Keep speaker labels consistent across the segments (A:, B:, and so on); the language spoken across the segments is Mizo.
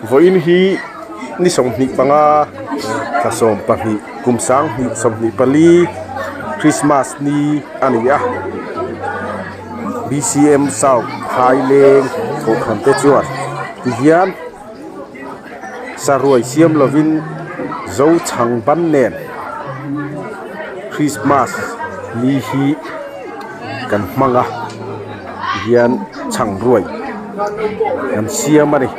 A: Vawiin hi ni 25 thla 12 kum 2024 Christmas ni a ni a B_C_M South Phaileng kohhran te chuan tihian saruai siam lovin zo chhang ban nen Christmas ni hi kan hmang a tihian chhang ruai kan siam a ni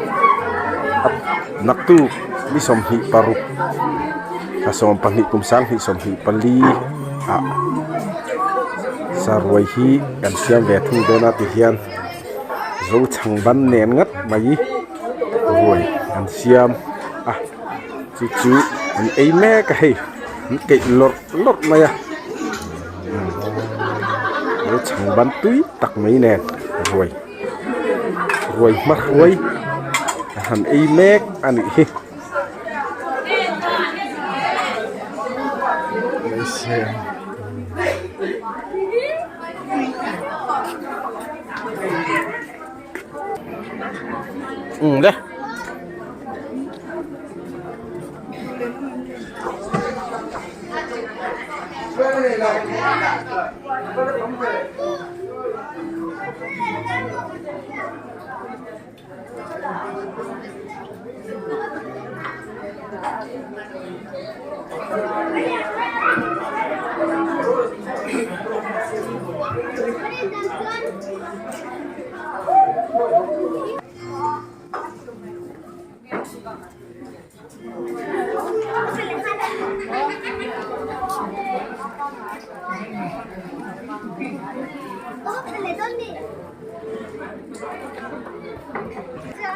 A: naktuk ni 26 thla 12 kum 2024 ah saruai hi kan siam ve thung dawn a tihian zo chhang ban nen ngat mai ruai an siam a chu chu an ei mek a hei an keih lawrh lawrh mai a zo chhang ban tui tak mai nen ruai ruai hma hruai a han ei mek a nih hi. Ừ đây.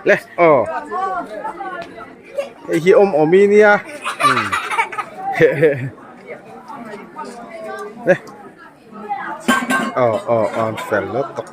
A: Le aw hei hi awm awmi nia le aw aw aw an fel lutuk.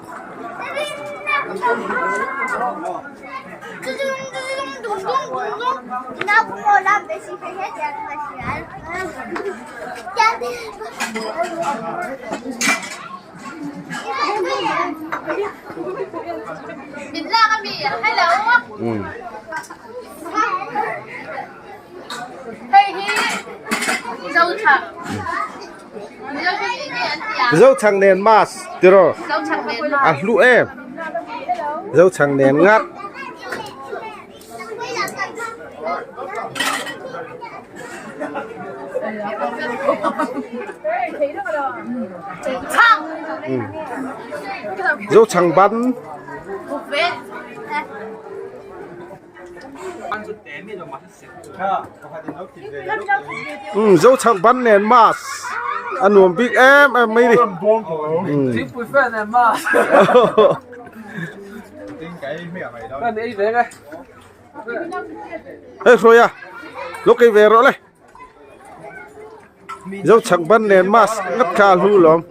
A: Zochhang nen mas tiraw a hlu em Zochhang nen ngat. Zochhang ban. Um Zochhang ban nen mas a nuam bik em em mai ni. Um. Hei hruai a lo kei ve rawh le Zochhang ban nen mas ngat kha a hlu lawm.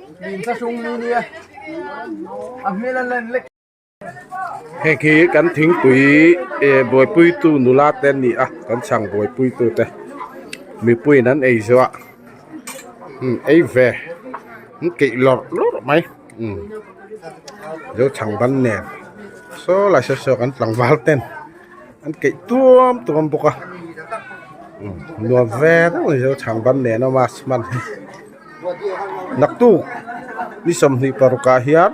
A: Heng hi kan thingpui eh buaipuitu nula te an ni a kan chhang buaipuitu te mipuiin an ei zawh a umm ei ve an keih lawrh lawrh mai umm zochhang ban nen saw lai saw saw kan tlangval ten an keih tuam tuam bawk a umm nuam ve deuh a ni zochhang ban nen a mask hman hi naktuk ni 26 ah hian.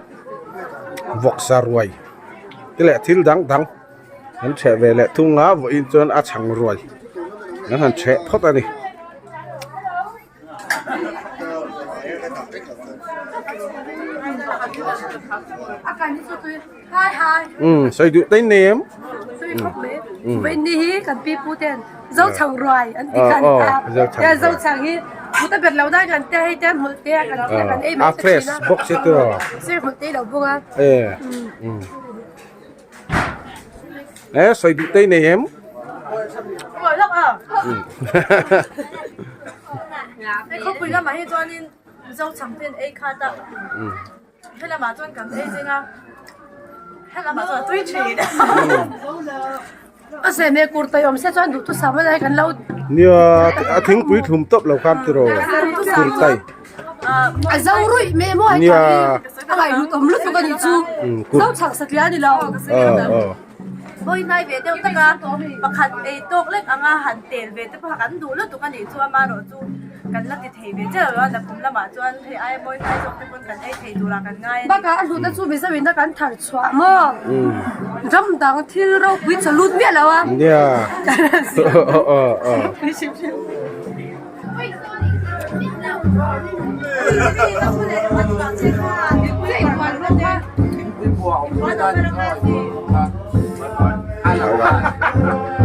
A: Vawksa ruai te leh thil dang dang an chheh ve leh thung a vawiin chuan a chhang ruai an han chheh phawt a ni. Umm sawi duh te nem. A fresh bawk si tiraw e e sawi duh te nei em.
B: Helamah chuan kan ei zing a, helamah chuan a tui thin.
C: A sehmeh kurtai awm se chuan duhthusam a kan lo.
A: Nia a thingpui thlum tawp lo khan tiraw kurtai.
C: A zo ruih meh maw hei
A: Nia.
C: A ngaihhlut awm lutuk a nih chu. Zo chhak satliah a ni lo.
A: Aw aw.
B: Mawi hnai ve deuh tak a, pakhat ei tawk lek anga han tel ve te pawh kha kan duh lutuk a nih chu amaherawh chu kan la ti thei ve chiah lo a, nakum lamah chuan hei aia mawi hnai zawk te pawn kan ei thei turah kan ngai a ni.
C: Bakah a hlutna chu Mizo in a kan thar chhuah maw? Ram dang thil ropui chaw lut miah lo a.
A: Nia.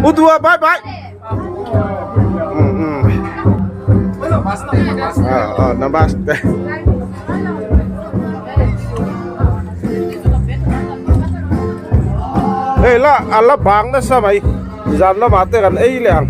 A: Utua bye bye. Namaste. Hei la a la bang nasa mai. Zan lamah te kan ei leh ang.